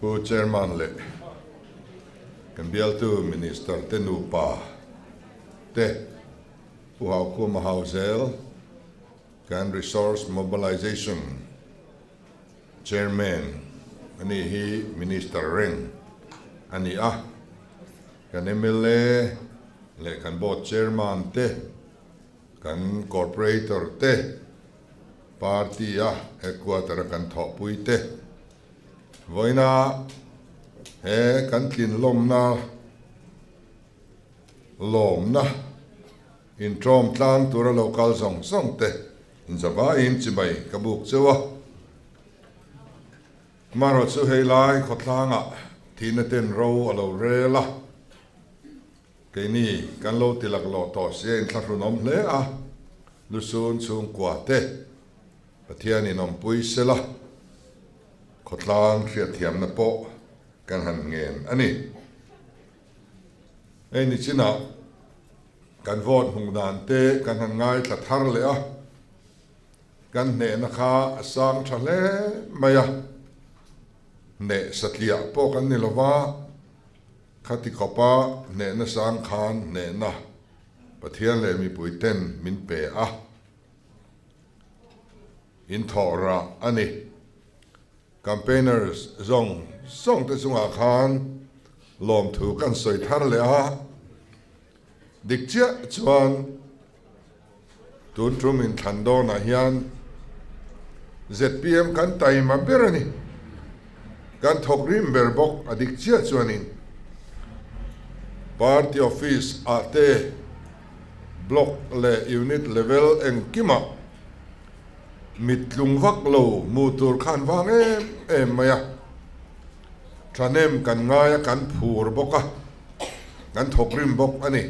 Pu Chairman leh kan bialtu Minister te nupa te, Pu Haukhuma Hauzel, kan Resource Mobilization Chairman a nih hi Minister reng a ni a, kan mla leh kan Board Chairman te, kan Corporator te, Party a Headquarter a kan thawhpui te, vawiina he kan tlinlawmna lawmna Intawm tlang tura lo kal zawng zawng te inzavaiin chibai ka buk cheu a. Amaherawh chu hei lai khawtlangah thihna ten ro a lo rel a, keini kan lo ti laklawh tawh sia inthlahrunawm hle a, lusun chhungkua te Pathianin awmpui sela khawtlang hriatthiamna pawh kan han ngen a ni. Hei ni chinah kan vote hmuh dan te kan han ngaithla thar leh a, kan hnehna kha a sang tha hle mai a, hneh satliah pawh kan ni lova, khati khawpa hnehna sang khan hnehna Pathian leh mipui ten min pe a, in thawh rah a ni. Campaigners zawng zawng te chungah khan lawmthu kan sawi thar leh a, dik chiah chuan tun tum inthlan dawnah hian zpm kan taima ber a ni, kan thawk rim ber bawk a dik chiah chuanin party office ah te block leh unit level engkimah Mit tlung vak lo hmuh tur khan vang em em mai a, thahnem kan ngai a, kan phur bawk a, kan thawkrim bawk a ni.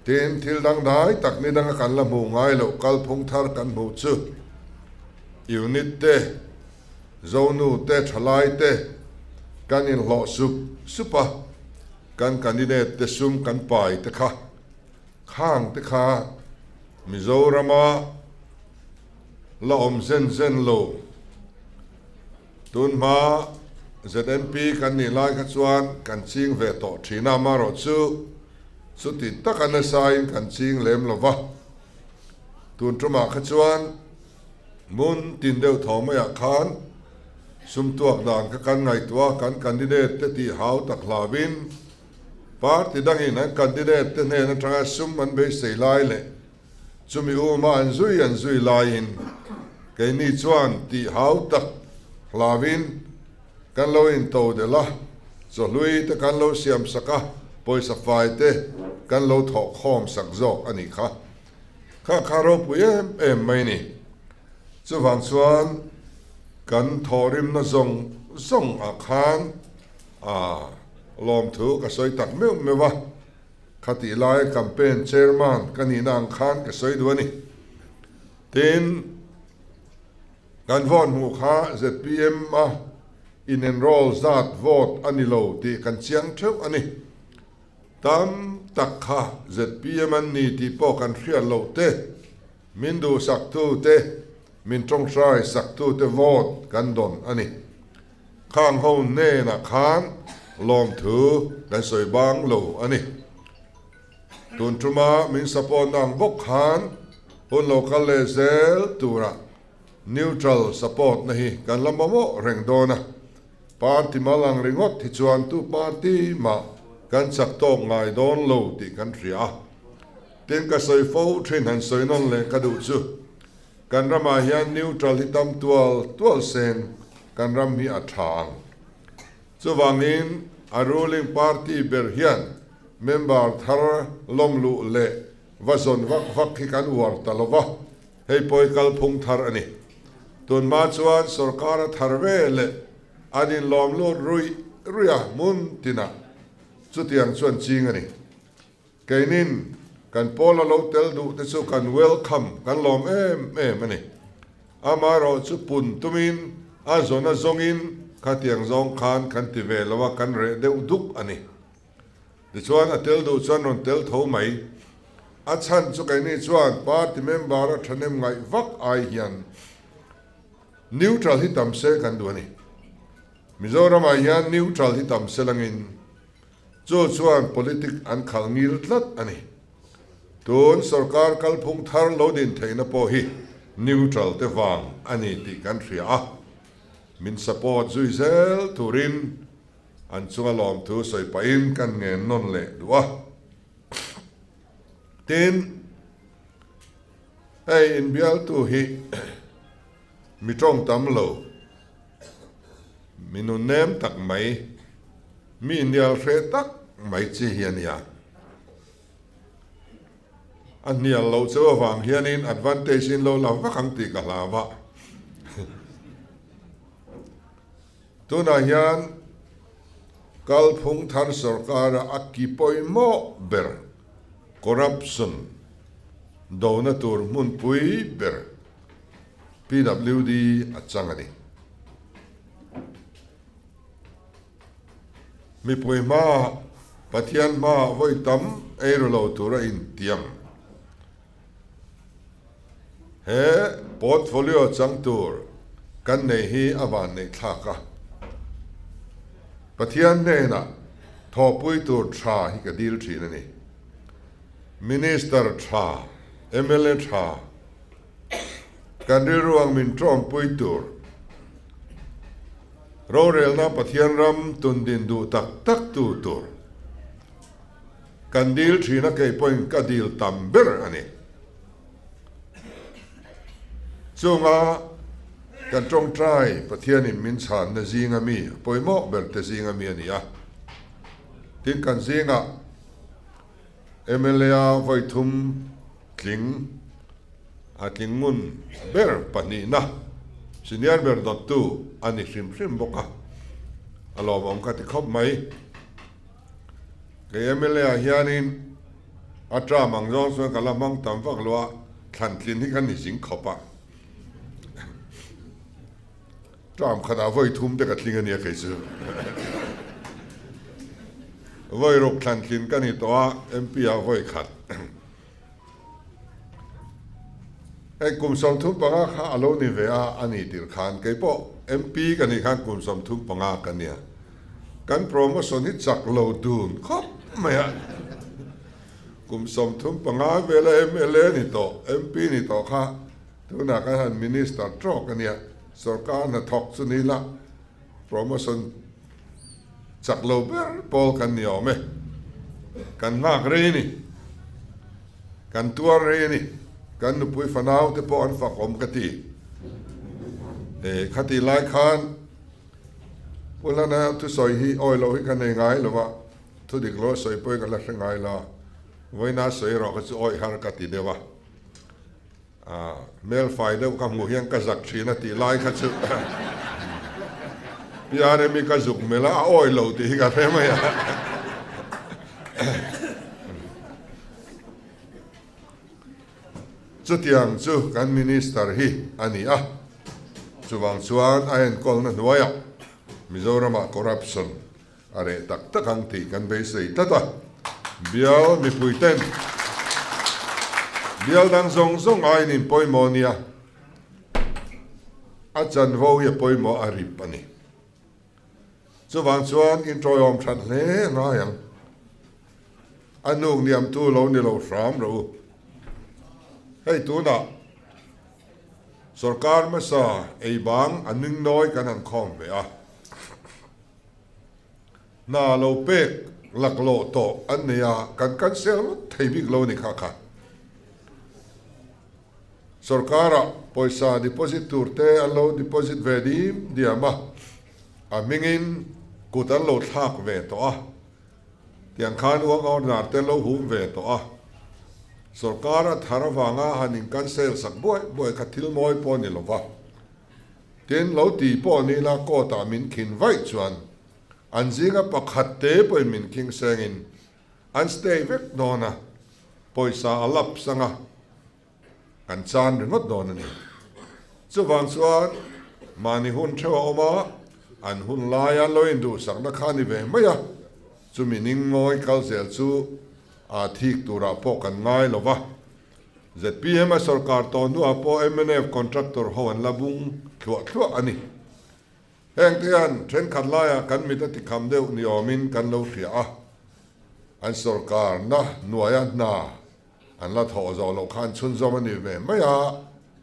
Tin, thil dangdai tak ni danga kan la hmuh ngai loh kalphung thar kan hmuh chu unit te, zonu te, thalai te kan inhlawh sup sup a, kan candidate te sum kan pai te kha Khang te kha Mizorama la awm zen zen lo. Tun hma ZNP kan nih lai kha chuan kan ching ve tawh thin a, amaherawh chu chuti taka nasain kan ching lem lo va. Tun tumah kha chuan hmun tin deuh tho maiah khan sum tuak dan kha kan ngaihtuah a, kan candidate te tih hau tak hlauin Party dangin an candidate te hnen atanga sum an beisei lai leh chumi uma an zui an zui laiin keini chuan tih hau tak hlauin kan lo into delh a, chawhlui te kan lo siam sak a, pawisa fai te kan lo thawh khawm sak zawk a nih kha. Kha kha ropui em em mai ni. Chuvang chuan kan thawhrimna zawng zawng ah khan A lawmthu ka sawi tak meuh meuh a, khatih lai campaign chairman ka nihna ang khan ka sawi duh a ni. Tin, kan vote hmuh kha zpm a in enroll zat vote a ni lo tih kan chiang theuh a ni. Tam tak kha zpm an ni tih pawh kan hriat loh te, min duhsaktu te, min tawngtai saktu te vote kan dawn a ni. Khang ho hnenah khan lawmthu kan sawi bang lo a ni. Tun tuma min support na ang bawk khan hun lo kal leh zel turah neutral support na hi kan la mamawh reng dawn a. Party mal ang ringawt hi chuan tu party mah kan chak tawk ngai dawn lo tih kan hria a. Tin ka sawi fo thin han sawi nawn leh ka duh chu. Kan ramah hian neutral hi tam tual tual seng kan ram hi a tha ang. Chuvangin a ruling party ber hian member thar lawm luh leh va zawn vak vak hi kan uar ta lo va, hei pawi kalphung thar a ni. Tunhma chuan sorkar a thar ve leh an inlawm lut ruih ruih a hmun tinah chutiang chuan ching a ni. Keinin kan pawl a lo tel duh te chu kan welcome, kan lawm em em a ni. Amaherawh chu pun tumin a zawn a zawngin khatiang zawng khan kan ti ve lo a, kan reh deuh duk a ni. Tichuan a tel duh chuan rawn tel tho mai. A chhan chu keini chuan party member a thahnem ngaih vak ai hian neutral hi tam se kan duh a ni. Mizoramah hian neutral hi tam selangin chu chuan politic an khalh ngil tlat a ni. Tun sorkar kalphung thar lo din theihna pawh hi neutral te vang a ni tih kan hria a, min support zui zel turin an chunga lawmthu sawi pahin kan ngen nawn leh duh a. Tin, hei inbialtu hi mi tawng tam lo, mi nunnem tak mai, mi innial hreh tak mai chi hi a nia. A hnial loh cheu avang hianin advantage in lo la vak ang tih ka hlau a. Tunah hian kalphung thar sorkara a ki pawimawh ber corruption dona tur hmunpui ber PWD a chang a ni. Mipui hmaah Pathian hmaah vawi tam ei ru lo tura intiam. He portfolio chang tur kan nei hi a van neih thlak a. Pathian hnenah thawhpui tur tha hi ka dil thin a ni. Minister tha, mla tha, kan rilru ang min tawmpui tur Rorelna Pathian ram tundin duh tak tak tu tur kan dil thin a, kei pawhin ka dil tam ber a ni. Chunga kan tawngtai Pathianin min chhanna zinga mi a pawimawh ber te zinga mi a ni a. Tin kan zingah mla a vawi thum tling A tling ngun ber pahnihna senior ber dawttu a ni hrim hrim bawk a, a lawmawm ka ti khawp mai. Kei mla ah hianin a term ang zawng chuan ka la hmang tam vak lo a, thlan tlin hi ka ni zing khawp a. Term khatah vawi thum te ka tling a nia kei chu. Vawi ruk thlan tlin ka ni tawh a, MP ah vawi khat. Hei kum 35 kha a lo ni ve a, a ni tir khan kei pawh MP ka nih khan kum 35 ka nia. Kan promotion hi chak lo dun khawp mai a. Kum 35 vela mla ni tawh, MP ni tawh kha tunah kan han minister tawk a nia. Sorkar hnathawk chu ni la promotion Chak lo ber pawl kan ni awm e. Kan nghak rei a ni. Kan tuar rei a ni. Kan nupui fanau te pawh an fak awm ka ti. E, khati lai khan Pu Hlana thusawi hi awi loh hi ka nei ngai lo va, thu dik lo sawi pawhin ka la hre ngai lo a, vawiina sawi erawh kha chu awi har ka ti deuh a. Hmel fai deuh ka hmuh hian ka zak thin a tih lai kha chu PRM-i ka zuk melh a, a awi lo tih hi ka hre mai a. Chutiang chu kan Minister hi a ni a, chuvang chuan a enkawlna hnuaiah Mizoramah corruption A reh tak tak ang tih kan beisei tlat a, bial mipuiten bial dang zawng zawng aiin in pawimawh nia, a chanvo hi a pawimawh a rip a ni. Chuvang chuan inṭawiawm that hle a ngai ang. A hnuk niamtu lo ni lo hram rawh u. Hei tunah sorkar hmasa ei bang a ningnawi kan han khawm ve a. Hna lo pek laklawh tawh an nei a, kan cancel ngawt thei bik lo a ni kha kha. Sorkara pawisa deposit tur te an lo deposit ve dim diam a, a hmingin kut an lo thlak ve tawh a, tiang khan uang order te an lo hum ve tawh a. Sorkar a thar avanga han in cancel sak buai buai kha thil mawi pawh a ni lo va. Tin, lo ti pawh ni la court ah min khin vaih chuan an zinga pakhat te pawhin min khing sengin an stay vek dawn a, pawisa a lapse anga kan chan ringawt dawn a ni. Chuvang chuan mahni hun theuh a awm a, an hun laia lo induhsakna kha a ni ve mai a, chumi ning ngawi kal zel chu aa thik turah pawh kan ngai lo va. Zpm a sorkar tawh hnuah pawh mnf contractor ho an la bung thluah thluah a ni. Heng te hian thenkhat laiah kan mit a tikham deuh ni awmin kan lo hria a, an sorkarna hnuaia hna an la thawh zawh loh khan chhunzawm a ni ve mai a,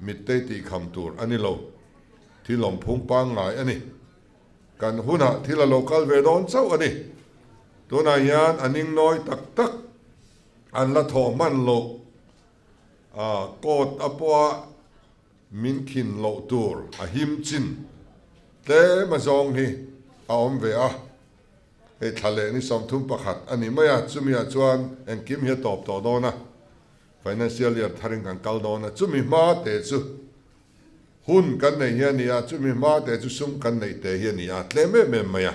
mittei tihkham tur a ni lo. Thil awmphung pangngai a ni. Kan hunah thil a lo kal ve dawn chauh a ni. Tunah hian a ningnawi tak tak an la thawh hman loh a, court a pawha min khin loh tur a him chin tlem a zawng hi a awm ve a, hei thla leh ni 31 a ni mai a, chumi ah chuan engkim hi a tawp tawh dawn a, financial year tharin kan kal dawn a, chumi hma te chu hun kan nei hi a ni a, chumi hma te chu sum kan neih te hi a ni a, tlem em em mai a,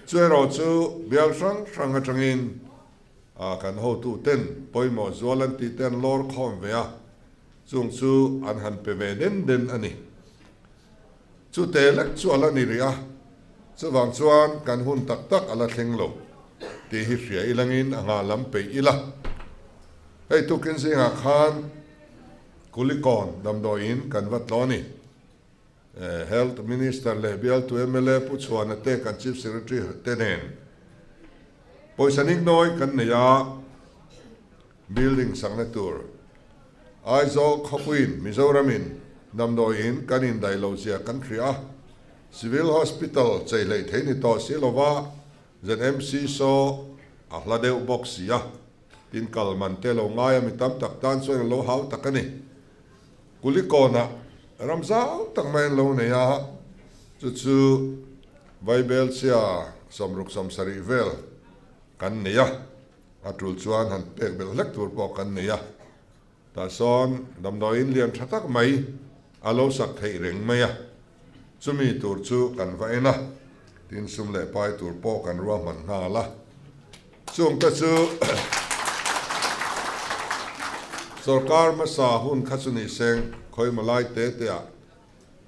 chu erawh chu bial hrang hrang atangin kan hotu ten pawimawh zual an tih te an lawr khawm ve a. Chung chu an han pe ve den den a ni. Chute lek chu a la ni rih a, chuvang chuan kan hun tak tak a la thleng lo tih hi hria ilangin a nghah lam peih ila. Hei tukin zingah khan Kulikawn damdawiin kan va tlaw a ni. Health Minister leh bialtu mla Pu Chhuana te kan Chief Secretary te nen pawisa niknawi kan nei a. Building sakna tur Aizawl khawpuiin Mizoramin damdawiin kan indaih lo zia kan hria a, Civil Hospital chei hleih thei ni tawh si lova ZMC saw a hla deuh bawk si a, tin kal man te lo ngai a mi tam tak tan chuan a lo hau tak a ni. Kulikawnah ram zau tak mai an lo nei a, chu chu Vaibelchhia 67 vel kan nei a. A tul chuan han pek belh hlek tur pawh kan nei a, tah sawn damdawiin lian tha tak mai a lo sak theih reng mai a, chumi tur chu kan va en a, tin sum leh pai tur pawh kan ruahman nghal a, chungte chu sorkar hmasa hun kha chu ni seng khawimaw lai te te ah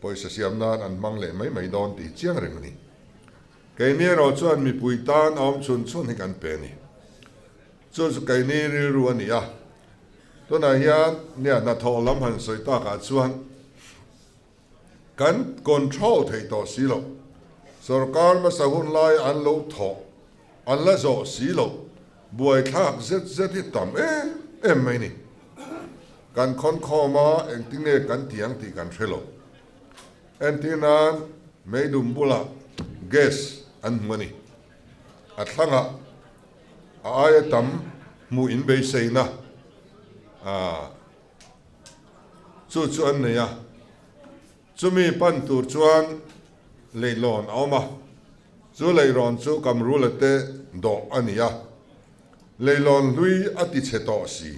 pawisa siam nan an hmang leh mai mai dawn tih chiang reng a ni. Keini erawh chuan mipui tan a awm chhun chhun hi kan pe a ni. Chu chu keini rilru a ni a. Tunah hian nia hnathawh lam han sawi takah chuan kan control theih tawh si lo. Sorkar hmasa hun lai an lo thawh, an la zawh si lo. Buaithlak zet zet hi tam em em mai ni. Kan khawnkhawm a engtinge kan ti ang tih kan hre lo. Entir nan meidum bulah gas an hmu a ni. A thlangah a aia tam hmuh in beiseina chu chu an nei a. Chumi pan tur chuan leihlawn a awm a, chu leihrawn chu Kamrula te dawh a ni a. Leihlawn hlui a ti chhe tawh si,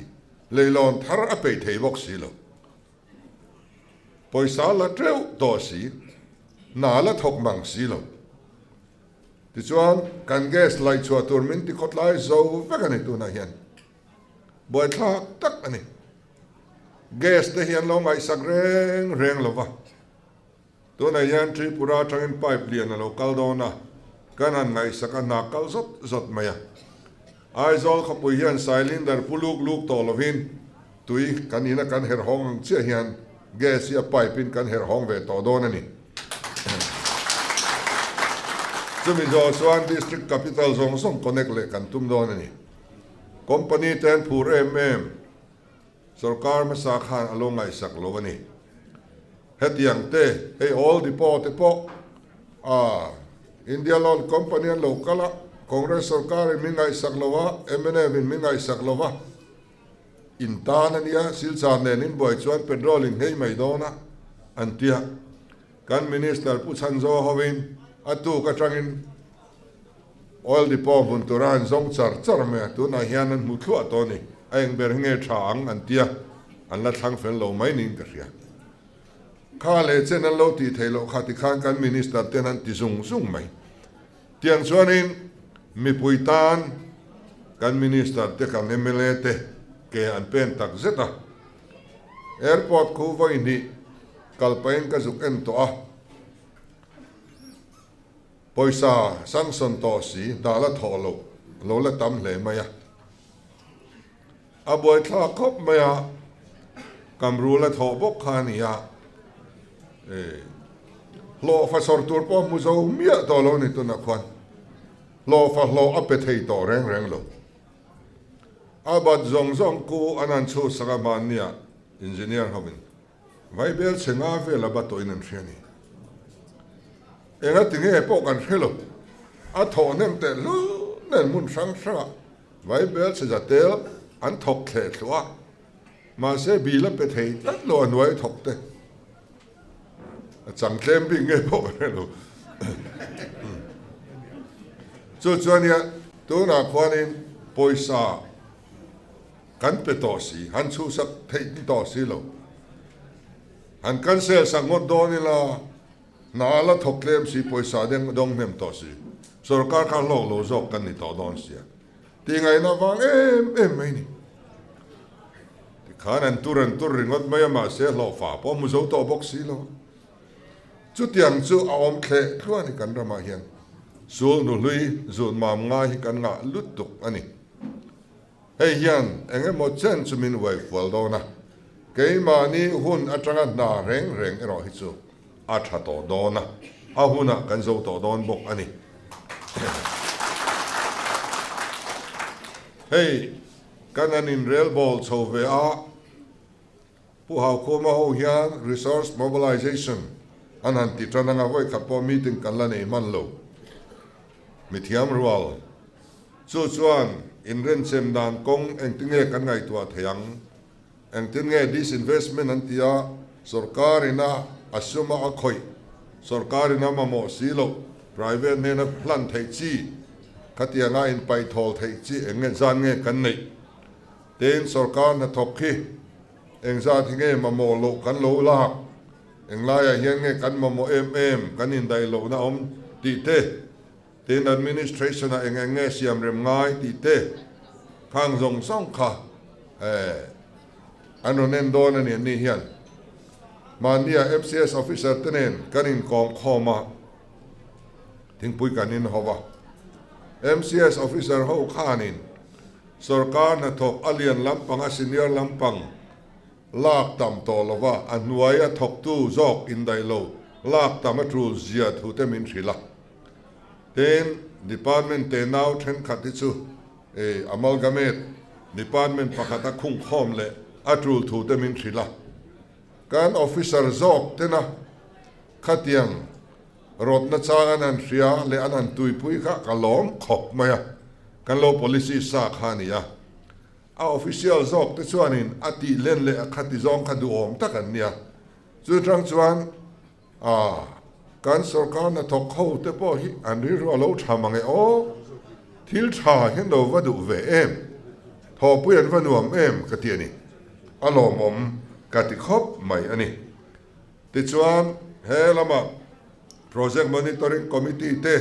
leihlawn thar a peih thei bawk si lo. Pawisa la teuh tawh si, hna la thawk mang si lo. Tichuan, kan gas laih chhuah tur min ti khawtlai zo vek a ni tunah hian. Buaithlak tak a ni. Gas te hi an lo ngaihsak reng reng lo va. Tunah hian Tripura atangin pipe lian a lo kal dawn a, kan han ngaihsak a hna kal zawt zawt mai a. Aizawl khawpui hian cylinder pu luk luk tawh lovin tui kan ina kan herh hawng ang chiah hian gas hi a pipe in kan herh hawng ve tawh dawn a ni. Chumi zawh chuan district capital zawng zawng connect leh kan tum dawn a ni. Company te an phur em em. Sorkar hmasa khan a lo ngaihsak lo a ni. Hetiang te, hei Oil Depot te pawh a India Loan Company an lo kal a, Congress sorkar in min ngaihsak lo a, mnf in min ngaihsak lo va, in tan a nia, Silchar nen in buai chuan petrol in nghei mai dawn a, an ti a. Kan Minister Pu Chhanzo hovin a tuk atangin Oil depot hmun tura an zawng char char mai a, tunah hian an hmu thluah tawh a ni. A eng ber hi nge tha ang an tia, an la thlang fel lo mai niin ka hria. Kha leh chen an lo tih theih loh kha tikhan kan Minister ten an ti zung zung mai. Tiang chuanin mipui tan kan Minister te kan mla te ke an pen tak zet a. Airport khu vawi hnih kal pahin ka zuk en tawh a. Pawisa sanction tawh si dah la thawh loh lo la tam hle mai a. A buaithlak khawp mai a, Kamrul a thawh bawk kha a ni a. Hlawhfa sawr tur pawh a hmu zo miah tawh lo ni tunah khuan hlawhfa hlawh a pe thei tawh reng reng lo. A bat zawng zawng ku an han chhuhsak a hmannia engineer hovin vaibel chhe nga vel a bat tawhin an hria ni. Enga tinge pawh kan hre lo. A thawh hnem teh hlul nen hmun hrang hrangah vaibel chhe za tel an thawk thleh thluah a. Mahse bil a pe thei tlat lo a hnuai thawk te. A chang tlem bik nge pawh ka hre lo. Chu chuan nia tunah khuanin pawisa kan pe tawh si, han chhuhsak theih ni tawh si lo. Han cancel sak ngawt dawn ila hna a la thawk tlem si, pawisa deng dawng hnem tawh si. Sorkar kha hlawk lo zawk kan ni tawh dawn sia. Tih ngaihna vang em em mai ni. Tikhan an tur an tur ringawt mai a, mahse hlawhfa pawh hmu zo tawh bawk si lo a. Chutiang chu a awm thleh thluah a ni kan ramah hian. Sul hnuhlui zun mam ngai hi kan ngah lutuk a ni. Hei hian eng emaw chen chu min uai fual dawn a, keimahni hun atanga hna reng reng erawh hi chu a tha tawh dawn a, a hunah kan zo tawh dawn bawk a ni. Hei kan han inrelbawl chho ve a, Pu Haukhuma ho hian Resource Mobilization an han ti tan anga vawi khat pawh meeting kan la nei hman lo. Mithiam rual chu chuan inrenchem dan kawng engtinge kan ngaihtuah thei ang? Engtin nge disinvestment an ti a, sorkar ina a suma a khawih, sorkar ina mamawh si loh, private hnena hlan theih chi, khatianga inpaithawl theih chi eng nge zan nge kan neih? Tin, sorkar hnathawk khi engzat hi nge mamawh loh kan lo lak, englaiah hian nge kan mamawh em em, kan indaih lohna awm tih te, Tin, administration-ah eng eng nge siam rem ngai tih te khang zawng zawng kha an rawn en dawn a ni an ni hian. Mahnia MCS officer te nen kan inkawm khawm a, thingpui kan in ho va. MCS officer ho khanin sorkar hnathawk a lian lampang a senior lampang lak tam tawh lova a hnuaia thawktu zawk indaih lo lak tam a tul zia thu te min hrilh a. Tin, department tenau thenkhat hi chu amalgamate department pakhata khungkhawm leh a tul thu te min hrilh a. Kan officer zawk tena khatiang rawtna chang an han hria leh an han tuipui kha ka lawm khawp mai a, kan lo policy sa kha a ni a. A official zawk te chuanin a tih len leh a khati zawng kha duhawm tak an nia. Chu tang chuan A, kan sorkar hnathawk ho te pawh hi an rilru a lo tha mang e aw, thil tha hian lo va duh ve em, thawhpui an va nuam em ka ti a ni, a lawmawm ka ti khawp mai a ni. Tichuan he lama Project Monitoring Committee te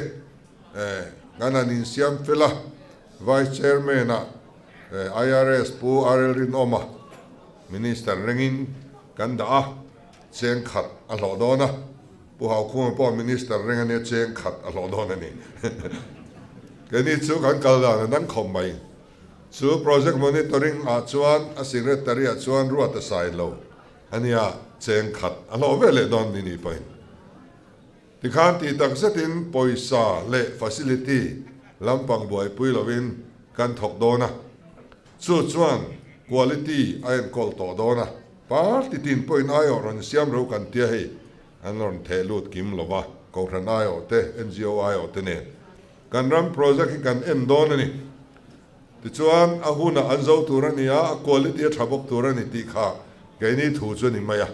kan han insiam fel a, Vice Chairman ah IRS Pu RL Rinawma Minister rengin kan dah a, Cheng khat a hlawh dawn a, Pu Haukhuma pawh Minister reng a nia cheng khat a hlawh dawn a ni. Keini chu kan kal dan a dang khawp mai. Chu project monitoring ah chuan a secretary ah chuan ruat a sai lo a nia, cheng khat a hlawh ve leh dawn ni ni pawhin. Tikhan tih tak zetin pawisa leh facility lampang buaipui lovin kan thawk dawn a, chu chuan quality a enkawl tawh dawn a, party tin pawhin aiawh rawn siam ro kan tia hei an rawn theh lut kim lo va, Kohhran aiawh te, NGO aiawh te nen kan ram project hi kan en dawn a ni. Tichuan a hunah an zo tur a ni a, a quality a tha bawk tur a ni tih kha keini thu chu a ni mai a.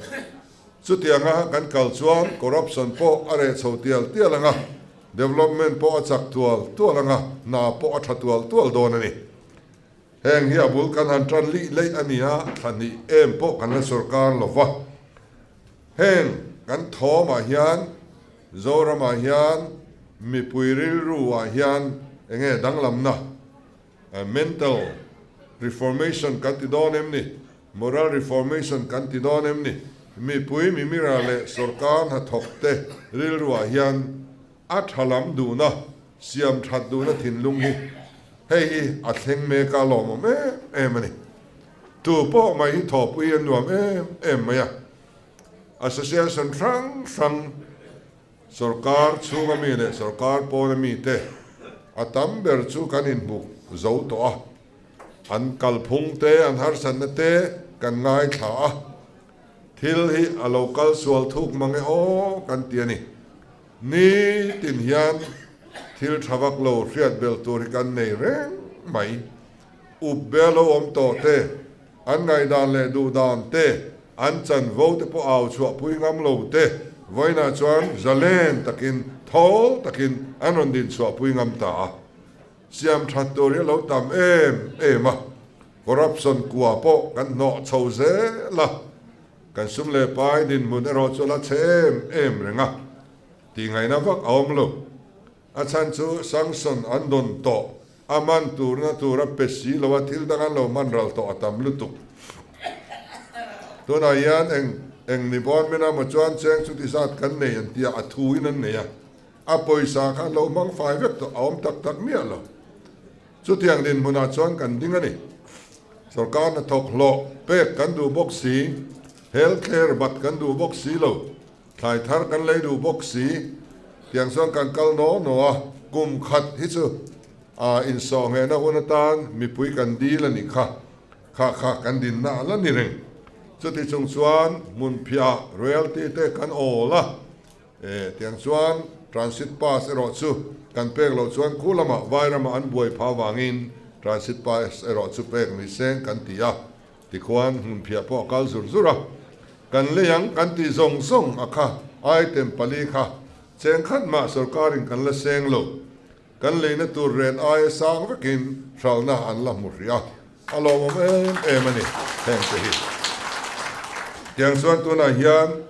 Chutianga kan kal chuan corruption pawh a reh chho tial tial ang a, development pawh a chak tual tual ang a, hna pawh a tha tual tual dawn a ni. Heng hi a bul kan han tan lih leih a ni a, thla hnih em pawh kan la sorkar lo va. Heng kan thawmah hian Zoramah hian mipui rilru ah hian enge danglamna? Mental reformation kan ti dawn em ni? Moral reformation kan ti dawn em ni? Mipui mimira leh sorkar hnathawk te rilruah hian a tha lam duhna, siam that duhna thinlung hi hei hi a thleng mek a lawmawm em em a ni. Tu pawh mai hi thawhpui a nuam em em mai a. Association hrang hrang. Sorkar chhunga mi leh sorkar pawna mite a tam ber chu kan inhmu zo tawh a, an kalphung te, an harsatna te kan ngaithla a, thil hi a lo kal sual thuk mang e aw kan ti a ni. Nitin hian thil tha vak lo hriat belh tur hi kan nei reng mai. Up be lo awm tawh te, an ngaihdan leh duhdan te, an chanvo te pawh au chhuahpui ngam lo te, vawiinah chuan zalen takin, thawl takin an rawn din chhuahpui ngam ta a. Siam that tur hi a lo tam em em a, corruption kua pawh kan hnawh chho zel a, kan sum leh pai dinhmun erawh chu a la chhe em em reng a, tihngaihna vak a awm lo. A chhan chu sanction an dawn tawh, a man turna tura pe si lo a, thil dang an lo hman ral tawh a tam lutuk. Tunah hian eng eng ni bawn mena maw chuan cheng chuti zat kan nei an ti a, a thuin an nei a. A pawisa kha lo hmang fai vek tawh a awm tak tak miah lo. Chutiang dinhmunah chuan kan ding a ni. Sorkar hnathawk hlawh pek kan duh bawk si, health care bat kan duh bawk si lo, thlai thar kan lei duh bawk si, tiang chuan kan kal naw naw a, kum khat hi chu a insawhnghehna hun atan mipui kan dil a nih kha, kha kha kan dinna a la ni reng. Chuti chung chuan hmunphiah royalty te kan awl a. E, tiang chuan Transit Pass erawh chu kan pek loh chuan khu lamah vai ramah an buai phah avangin Transit Pass erawh chu pek ni seng kan ti a, tikhuan hmunphiah pawh a kal zur zur a. Kan lei ang kan tih zawng zawng a kha item pali kha cheng khat mah sorkarin kan la seng lo. Kan leina tur ren aia sang vekin hralhna an la hmu hrih a, a lawmawm em em a ni heng te hi. Tiang chuan tunah hian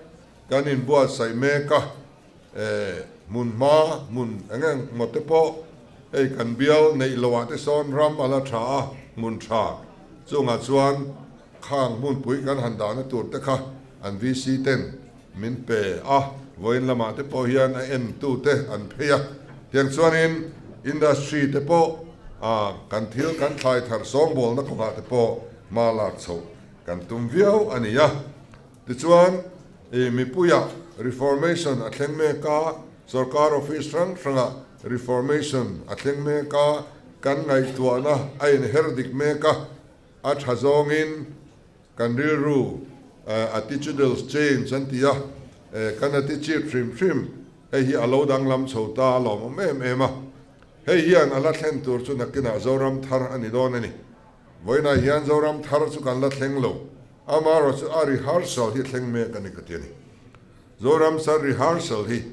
Kan inbuatsaih mek a, hmun hma hmun eng eng maw te pawh hei kan bial neih loh ah te sawn ram a la tha a, hmun tha chungah chuan khang hmunpui kan han dahna tur te kha an VC ten min pe a, vawiin lamah te pawh hian a en tu te an phei a, tiang chuanin industry te pawh kan thil kan thlai thar sawngbawlna kawngah te pawh hma lak chhoh kan tum viau a ni a. Tichuan, i mipuiah Reformation a thleng mek a, sorkar office hrang hrangah Reformation a thleng mek a, kan ngaihtuahna a inher dik mek a, a tha zawngin kan rilru attitudinal change an ti a, kan attitude hrim hrim hei hi a lo danglam chho ta a lawmawm em em a, hei hian a la thlen tur chu nakinah Zoram thar a ni dawn a ni. Vawiinah hian Zoram thar chu kan la thleng lo. Amaherawh chu a rehearsal hi thleng mek a ni ka ti a ni. Zoram sar rehearsal hi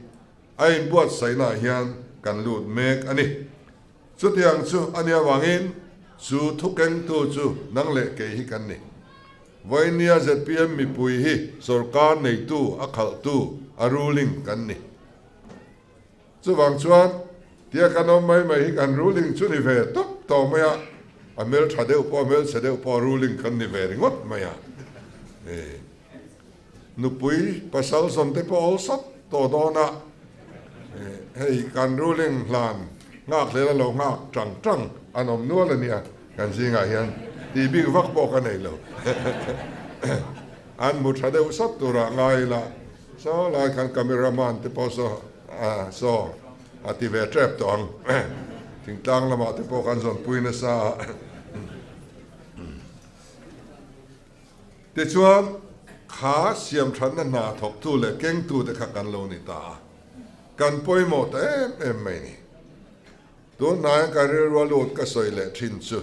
a inbuatsaihnaah hian kan lut mek a ni. Chutiang chu a nih avangin chu thukengtu chu nang leh kei hi kan ni. Vawinia zpm mipui hi sorkar neitu a khalhtu a ruling kan ni. Chuvang chuan tia kan awm mai mai hi kan ruling chu ni ve tawp tawh mai a, a hmeltha deuh pawh a hmelchhe deuh pawh ruling kan ni ve ringawt mai a. Nupui pasal zawn te pawh awlsat tawh dawn a, hei kan ruling hlan nghak hlel a lo nghak tang tang an awm nual a nia kan zingah hian tih bik vak pawh ka nei lo. An mu tha deuh sat turah ngai ila. Saw lai khan camera man te pawh saw ah saw a ti ve tep tawh ang. Thingtlang lamah te pawh kan zawnpui nasa a. Tichuan kha siamthatna hna thawktu leh kengtu te kha kan lo ni ta a. Kan pawimawh ta em em mai ni. Tunhnaiah ka rilru a lut ka sawi leh thin chu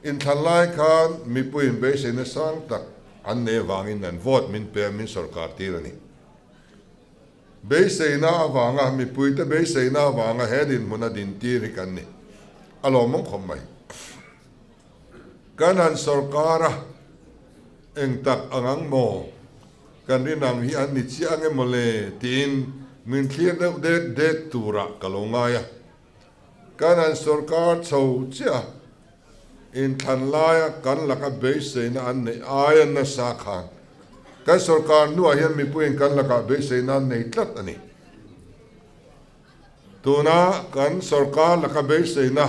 inthlan lai khan mipuiin beiseina sang tak an nei avangin an vote min pe a, min sorkar tir a ni. Beiseina avanga mipuite beiseina avanga he dinhmuna din tir hi kan ni. A lawmawm khawp mai. Kan han sorkar a, eng tak ang ang maw? Kan rin ang hi an ni chiah ange maw le? tiin min thlir deuh dek dek turah ka lo ngai a. Kan han sorkar chho chiah a, inthlan laia kan laka beiseina an neih aia nasa khan kan sorkar hnuah hian mipuiin kan lakah beiseina an nei tlat a ni. Tuna kan sorkar laka beiseina,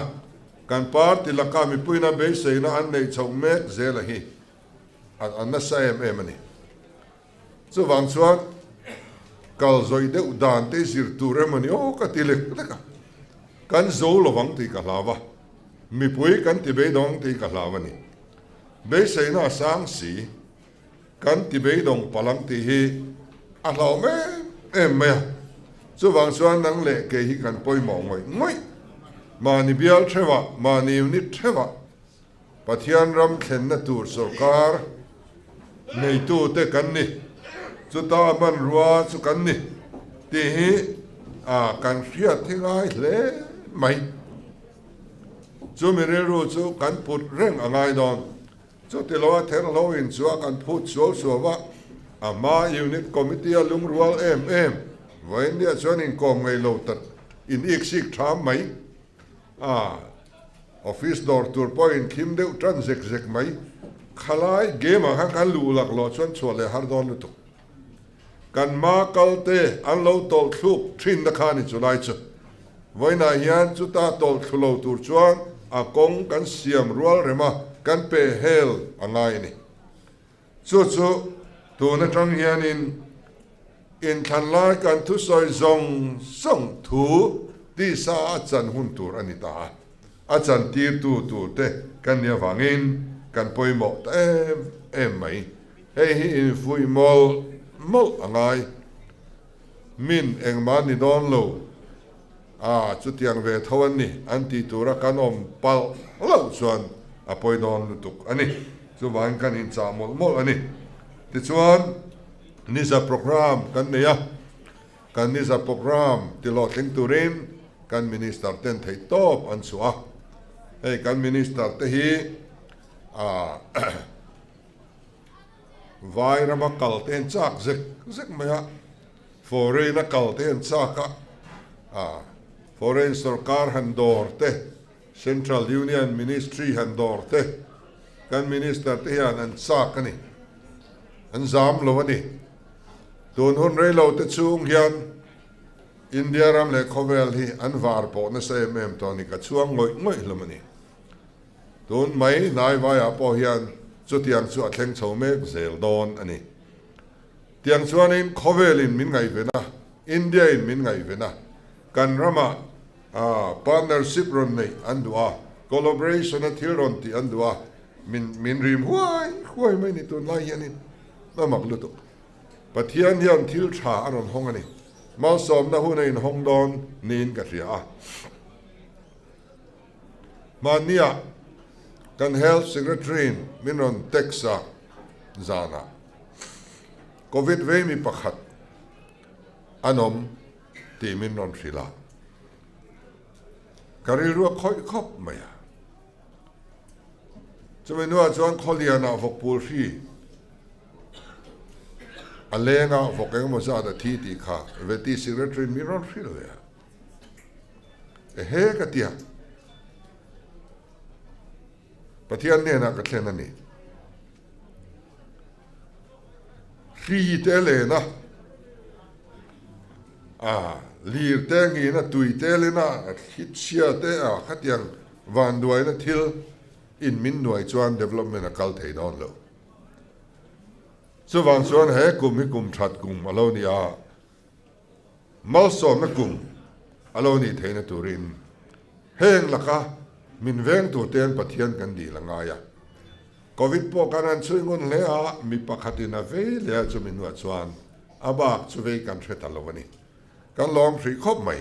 kan party laka mipuina beiseina an neih chhoh mek zela hi a nasa em em a ni. Chuvang chuan Kal zawih deuh dan te zir tur emaw ni aw ka ti lek lek a, kan zo lovang tih ka hlau a, mipui kan ti beidawng tih ka hlau a ni. Beiseina a sang si, kan ti beidawng palh ang tih hi a hlauhawm em em mai a, chuvang chuan nang leh kei hi kan pawimawh ngawih ngawih. Mahni bial theuhah, mahni unit theuhah Pathian ram thlenna tur sorkar neitute kan ni, chuta hmanrua chu kan ni tih hi kan hriat hi ngai hle mai. Chumi rilru chu kan put reng a ngai dawn. Chuti loa therhlo in chu a kan phut suau suau a, a hma unit committee a lungrual em em, vawiindia chuan inkawm ngei lo tak in iksik tham mai. A office dawr tur pawh in thim deuh tan zek zek mai. Khalai game ah khan kan luh lak loh chuan chhuah leh har dawn lutuk. Kan ma kal te an lo tawlh thluk thin na kha ni chu lai chu. Vawiinah hian chuta tawlh thlu lo tur chuan a kawng kan siam rual rem a, kan pe hel a ngai a ni. Chu chu tun atang hianin inthlan lai kan thusawi zawng zawng thu tisa a chan hun tur a ni ta a, a chan tirtu tur te kan nih avangin kan pawimawh ta em em mai. Hei hi infuih mawlh mawlh a ngai. Min engmah ni dawn lo a, chutiang ve tho an ni an tih tura kan awm palh loh chuan a pawi dawn lutuk a ni. Chuvangin kan inchah mawlh mawlh a ni. Tichuan, Niza programme kan nei a, kan Niza programme tihlawhtling turin kan Minister ten theih tawp an chhuah a. Hei kan Minister te hi ah Vai rama kal te an chak zek zek mai a, foreign a kal te an chak a, ah foreign sorkar han dawr te, Central Union Ministry han dawr te, kan Minister te hian an chak a ni, an zam lo a ni. Tun hun rei lo te chhung hian India ram leh khawvel hi an var pawh nasa em em tawh a ni, ka chhuang ngawih ngawih hlawm a ni. Tun mai hnaivaiah pawh hian chutiang chu a thleng chho mek zel dawn a ni. Tiang chuanin khawvelin min ngaihven a, India-in min ngaihven a, kan ramah partnership rawn neih an duh a, collaboration-a thil rawn tih an duh a, min min rim huai huai mai ni tunlai hianin a mak lutuk. Pathian hian thil tha a rawn hawng a ni. Malsawmna hun a inhawng dawn niin ka hria a. Hmanniah kan Health Secretary-in min rawn text a, zanah Covid vei mi pakhat an awm tih min rawn hrilh a, ka rilru a khawih khawp mai a. Chumi hnuah chuan Khawlianah vawkpul hri a leng a, vawk engemaw zat a thi tih kha Vety Secretary-in min rawn hrilh leh a. Ehe ka tia. Pathian hnenah ka thlen a ni. Hri te lena, a lir te ngina, tui te lena, thli chhia te a khatiang vanduaina thil in min nuai chuan development a kal thei dawn lo. Chuvang chuan he kum hi kum that kum a lo ni a. Malsawmna kum a lo nih theihna turin heng laka min veng tur te'n Pathian kan dil a ngai a. Covid pawh kan han chhui ngun hle a, mi pakhatin a vei leh a chumi hnuah chuan a bak chu vei kan hre ta lo a ni. Kan lawm hrih khawp mai.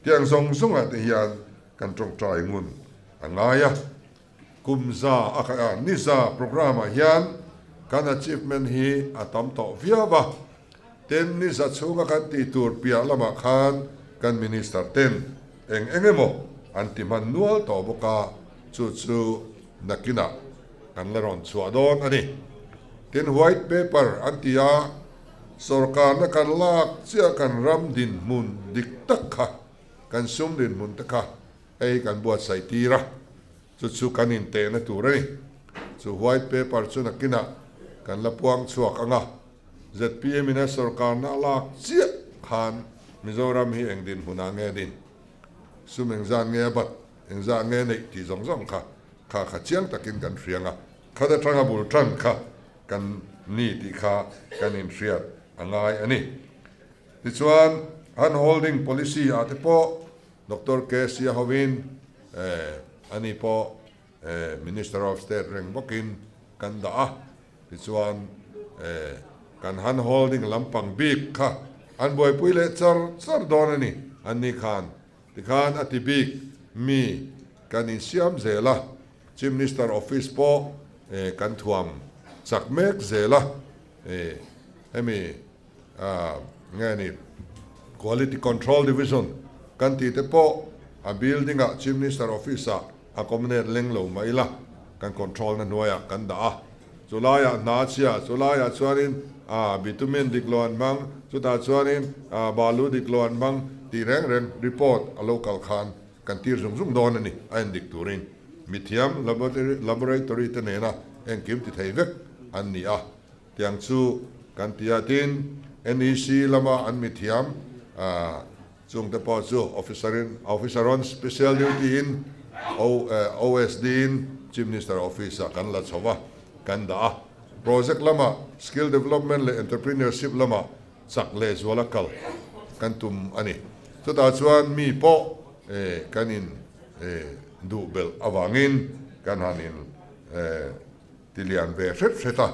Tiang zawng zawngah te hian kan tawngtai ngun a ngai a. Kum za a khaih a, ni za programme ah hian kan achievement hi a tam tawh viau a. Tin, ni za chhunga kan tih tur piah lamah khan kan Minister ten eng eng emaw an ti hman nual tawh bawk a, chu chu nakinah kan la rawn chhuah dawn a ni. Tin, white paper an ti a, sorkarna kan lak chiah kan ram dinhmun dik tak kha, kan sum dinhmun te kha hei kan buatsaih tir a, Chu chu kan intehna tur a ni. Chu white paper chu nakinah kan la puang chhuak ang a, zpm in a sorkarna a lak chiah khan Mizoram hi eng dinhmunah nge din, sum engzat nge a bat, engzat nge neih tih zawng zawng kha kha kha chiang takin kan hria ang a, khat atanga bul tan kha kan ni tih kha kan inhriat a ngai a ni. Tichuan, hand holding policy ah te pawh Doctor KC a hovin ani pawh Minister of State reng bawkin kan dah a. Tichuan, kan hand holding lampang bik kha an buaipui leh char char dawn a ni. Anni khan tikhan a ti bik mi kan insiam zel a, Chief Minister Office pawh kan thuam chak mek zel a, hemi nge ni Quality Control Division kan tih te pawh a building ah Chief Minister Office ah a accommodate leng lo mah ila kan control na hnuaiah kan dah a, chulaiah hna chhia, chulaiah chuanin bitumen dik lo an hmang, chutah chuanin balu dik lo an hmang tih reng reng report a lo kal khan kan tir zung zung dawn a ni, a endik turin mithiam laboratory te nena engkim ti thei vek an ni a. Tiang chu kan ti a, tin NEC lama an mithiam chungte pawh chu officer in officer on special duty in OSD in Chief Minister office ah kan la chho a, kan dah a. Project lama skill development leh entrepreneurship lama chak leh zuala kal kan tum a ni. Chutah chuan mi pawh kan in duh belh avangin kan han in Ti lian ve hret hret a.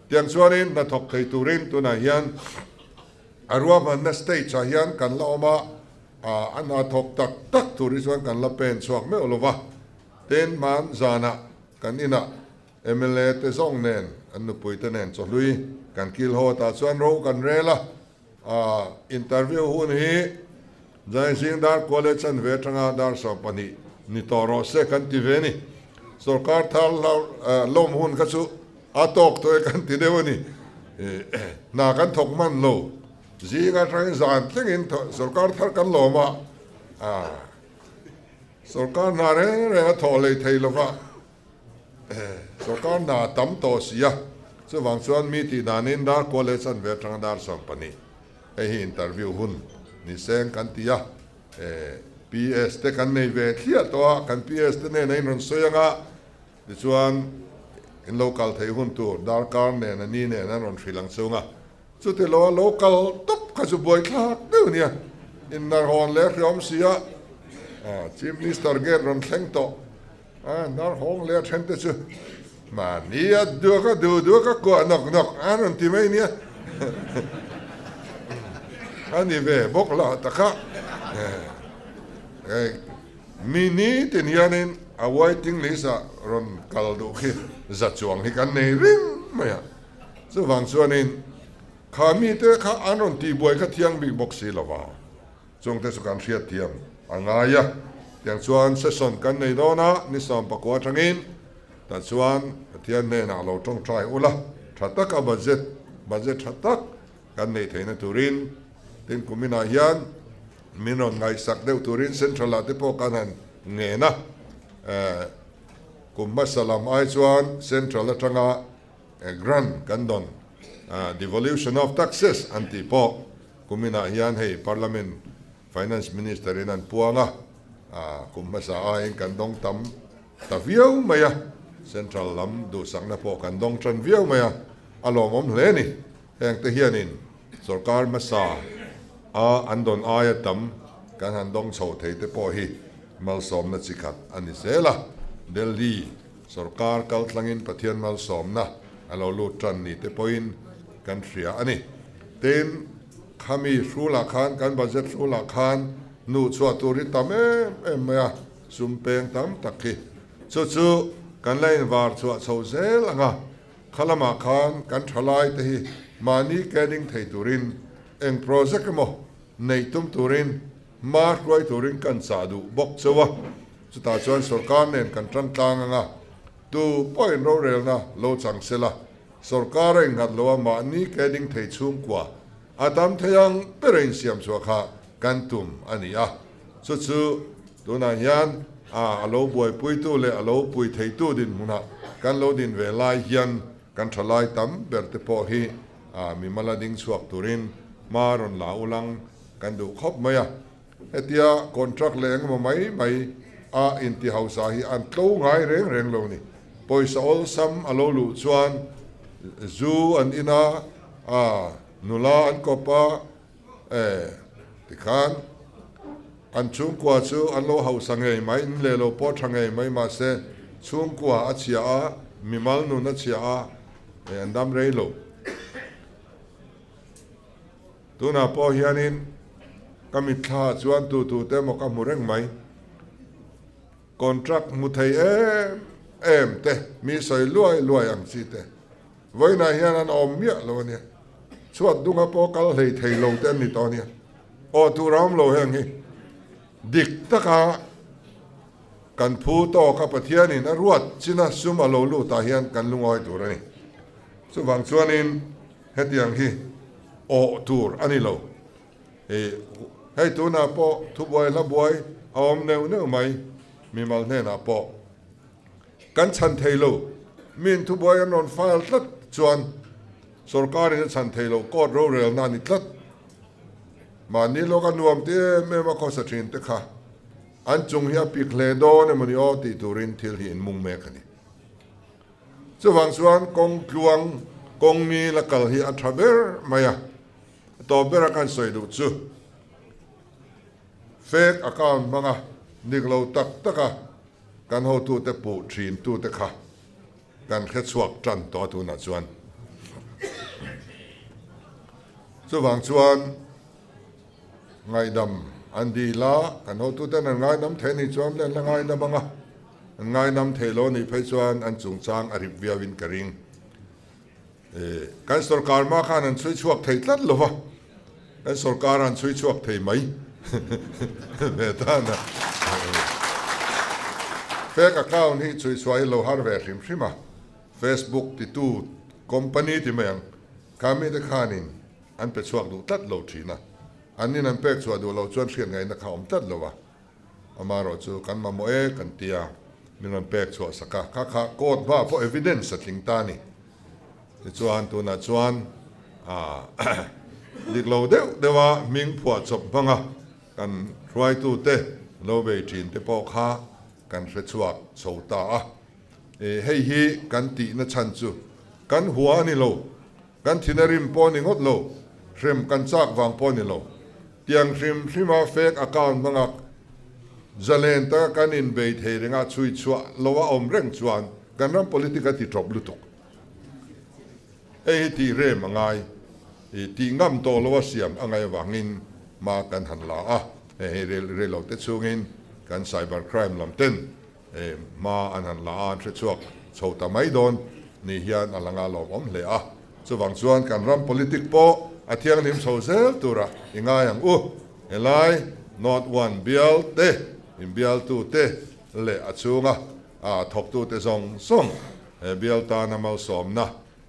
Tiang chuanin hnathawk thei turin tunah hian a ruahmanna stage ah hian kan la awm a, a hnathawk tak tak tur hi chuan kan la pen chhuak meuh lo va. Tin, hman zanah kan inah mla te zawng nen an nupui te nen chawhlui kan kil haw tah chuan ro kan rel a, interview hun hi Zaizing dar kual e chanve atanga dar 12 ni tawh rawh se kan ti ve ni. Sorkar thar lawm hun kha chu a tawk tawh e kan ti deuh a ni. Hna kan thawk man lo. Zing atangin zan tlengin sorkar thar kan lawm a, sorkar hna reng reng a thawh hlei thei lova, sorkar hna tam tawh si a. Chuvang chuan mi tih danin dar kual e chanve atanga dar 12. Hei hi interview hun ni seng kan ti a, PS te kan nei ve thliah tawh a, kan PS te nen a inrawn sawi ang a, tichuan in lo kal theih hun tur darkar nen a ni nen an rawn hrilh ang chung a, chuti lo a lo kal tawp kha chu buaithlak deuh nia, innarhawn leh hreawm si a, Chief Minister gate rawn thleng tawh a, narhawng leh a then te chu mahni a duak a duh duak a kuah nawk nawk an rawn ti mai nia a ni ve bawk lah taka mi ni tin hianin a waiting list ah rawn kal duh khi za chuang hi kan nei ring mai a, chuvang chuanin kha mite kha an rawn tihbuai kha thiang bik bawk si lova. Chungte chu kan hriatthiam a ngai a, tiang chuan session kan nei dawn a, ni 19 atangin tah chuan Pathian hnenah lo tawngtai ula, tha taka budget, budget tha tak kan neih theihna turin, tin kuminah hian min rawn ngaihsak deuh turin Central ah te pawh kan han ngen a, kum hmasa lam ai chuan Central atanga grant kan dawn, devolution of taxes an tih pawh Kuminah hian hei Parliament Finance Minister in an puang a, kum hmasa aiin kan dawng tam ta viau mai a, Central lam duhsakna pawh kan dawng tan viau mai a, a lawmawm hle a ni. Hengte hianin sorkar hmasa a an dawn aia tam kan han dawng chho thei te pawh hi malsawmna chi khat a ni zel a, Delhi sorkar kaltlangin Pathian malsawmna a lo lut tan ni te pawhin kan hria a ni. Tin, khami hrulah khan, kan budget hrulah khan nuh chhuah tur hi tam em em mai a, sum peng tam tak hi. Chu chu kan la invar chhuah chho zel ang a, kha lamah khan kan thalai te hi mahni ke ding thei turin eng project emaw neih tum turin hma hruai turin kan chah duh bawk chauh a. Chutah chuan sorkar nen kan tan tlang ang a, tu pawhin rorelna lo chang sela, Sorkar a innghat lo a, mahni ke ding thei chhungkua a tam thei ang ber a insiam chhuah kha kan tum a ni a. Chu chu tunah hian a lo buaipuitu leh a lo pui theitu dinhmunah kan lo din ve lai hian kan thalai tam ber te pawh hi mimala ding chhuak turin hma rawn la ulang kan duh khawp mai a. Hetia contract leh engemaw mai mai a inti hausa hi an tlo ngai reng reng lo ni. Pawisa awlsam a lo luh chuan zu an in a, a nula an kawp a, E, tikhan an chhungkua chu an lo hausa ngei mai, in leh lo pawh tha ngei mai mahse chhungkua a chhia a, mimal nun a chhia a, e an dam rei lo. Tunah pawh hianin ka mitthla ah chuan tu tu te emaw ka hmu reng mai. Contract hmu thei em em te, mi sawi luai luai ang chi te. Vawiinah hian an awm miah lo a nia. Chhuat dunga pawh kal hlei thei lo te an ni tawh a nia. Aw tur a awm lo heng hi. Dik taka kan phu tawk a Pathianin a ruat china sum a lo lut ah hian kan lungawi tur a ni. Chuvang chuanin hetiang hi awh tur a ni lo. Hei tunah pawh thubuai hla buai a awm neuh neuh mai mimal hnenah pawh. Kan chhan thei lo. Miin thubuai an rawn file tlat chuan sorkarin a chhan thei lo, court rorelna a ni tlat. Mahni lawka nuam ti em em a khawsa thin te kha an chung hi a pik hle dawn emaw ni aw tih turin thil hi inmung mek a ni. Chuvang chuan kawng tluang, kawng ngil a kal hi a tha ber mai a, a tawp bera kan sawi duh chu fake account hmanga dik lo tak taka Kan hotute puh thintute kha kan hrechhuak tan tawh a tunah chuan. Chuvang chuan ngaihdam an dil a, kan hotuten an ngaidam thei anih chuan an la ngaidam ang a, an ngaidam thei lo anih phei chuan an chungchang a rip viauin ka ring. Kan sorkar hma khan an chhui chhuak thei tlat lo va, kan sorkar an chhui chhuak thei mai ve tan a. Fake account hi chhui chhuah hi lo har ve hrim hrim a, Facebook titu company ti mai ang, kha mite khanin an pe chhuak duh tlat lo thin a, an nin an pek chhuah duh loh chuan hriat ngaihna kha a awm tlat lo a. Amaherawh chu kan mamawh e kan ti a, min rawn pek chhuah sak a, kha kha court hmaah pawh evidence a tling ta a ni. Tichuan tunah chuan dik lo deuh deuha hming phuah chawp hmanga kan hruaitute lo bei thin te pawh kha kan hre chhuak chho ta a. Hei hi kan tihna chhan chu kan hua a ni lo, kan thina rim pawh a ni ngawt lo, hrem kan chak vang pawh a ni lo. Tiang hrim hrima fake account hmanga zalen taka kan inbei thei renga chhui chhuah lo a awm reng chuan kan ram politic a ti tawp lutuk. Hei hi tih rem a ngai, tih ngam tawh lo a siam a ngaih avangin hma kan han la a, hei hei rei lo te chhungin kan cyber crime lam ten hma an han la a, an hre chhuak chho ta mai dawn ni hian a la ngalawm awm hle a. Chuvang chuan kan ram politic pawh a thianghlim chho zel tura i ngai ang u. Helai North One bial te, inbialtu te leh a chhunga thawktu te zawng zawng he bial tana malsawmna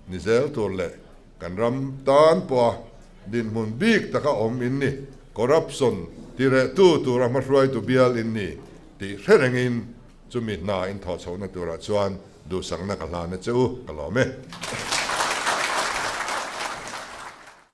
ni zel tur leh kan ram tan pawha dinhmun bik taka awm in ni, corruption tirehtu tura hmahruaitu bial in ni tih hre rengin chumi hna in thawhchhohna turah chuan duhsakna ka hlan a che u, ka lawm e.